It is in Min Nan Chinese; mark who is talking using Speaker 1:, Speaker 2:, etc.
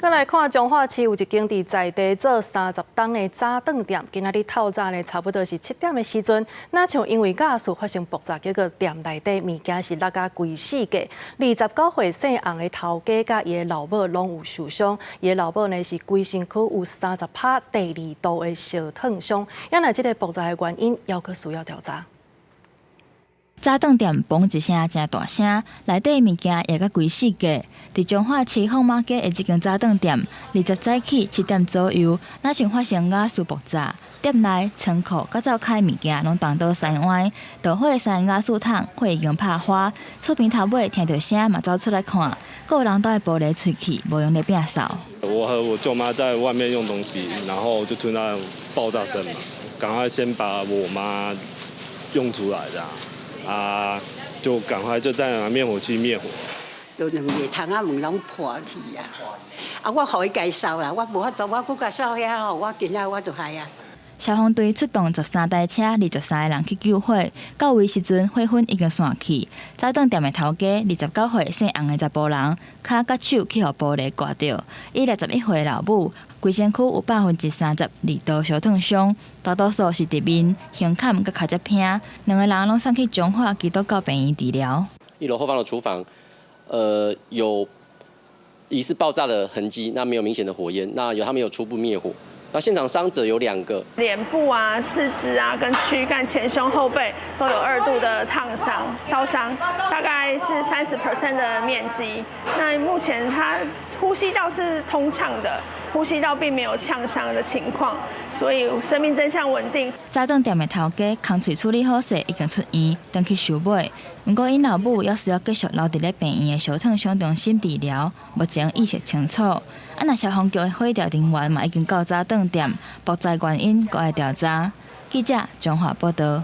Speaker 1: 閣來看彰化市有一間佇在地做30冬的早頓店，今仔日透早呢，差不多是7點的時陣，若像因為瓦斯發生爆炸，結果店內底物件是落甲規四界。29歲姓洪的頭家佮伊的老母攏有受傷，伊的老母呢是規身軀有30趴第二度的燒燙傷。原來這个爆炸的原因，猶閣需要調查。
Speaker 2: 早頓店嘣一聲誠大聲，內底物件壓甲規四界。佇彰化市放馬街的這間早頓店，20早起7點左右，若像發生瓦斯爆炸，店內倉庫佮灶跤物件攏東倒西歪，著火三个瓦斯桶火已經拍花。厝邊頭尾聽著聲嘛走出來看，閣有人蹛玻璃碎去，無閒咧摒掃。
Speaker 3: 我和我舅媽在外面用東西，然後就聽到爆炸聲嘛，趕快先把我媽用出來，這樣。啊！就趕快就帶拿滅火器滅火。
Speaker 4: 就兩個窗仔門攏破去啊！啊，我予伊家掃啦，我無法度，我閣共掃遐吼，我今仔我就害啊。
Speaker 2: 消防隊出動13台車，23個人去救火。到位時陣，火薰已經散去。早頓店的頭家，29歲姓洪的查埔人，跤佮手去予玻璃割著。伊61歲老母，規身軀有32%燒燙傷，大多數是佇面、胸坎佮跤脊骿。兩個人攏送去彰化基督教病院治療。
Speaker 5: 一樓後方的廚房，有疑似爆炸的痕跡，那沒有明顯的火焰，那有他們有初步滅火。那現場傷者有兩個，
Speaker 6: 臉部啊、四肢啊、跟軀幹、前胸、後背都有二度的燙傷、燒傷，大概是30% 的面積。那目前他呼吸道是通暢的，呼吸道並沒有嗆傷的情況，所以生命徵象穩定。
Speaker 2: 早頓店的頭家空喙處理好勢，已經出院，轉去收尾。毋過𪜶老母猶需要繼續留佇咧病院的燒燙傷中心治療，目前意識清楚。啊，若消防局的火調人員嘛已經到早頓店，爆炸原因閣愛調查。記者彰化報導。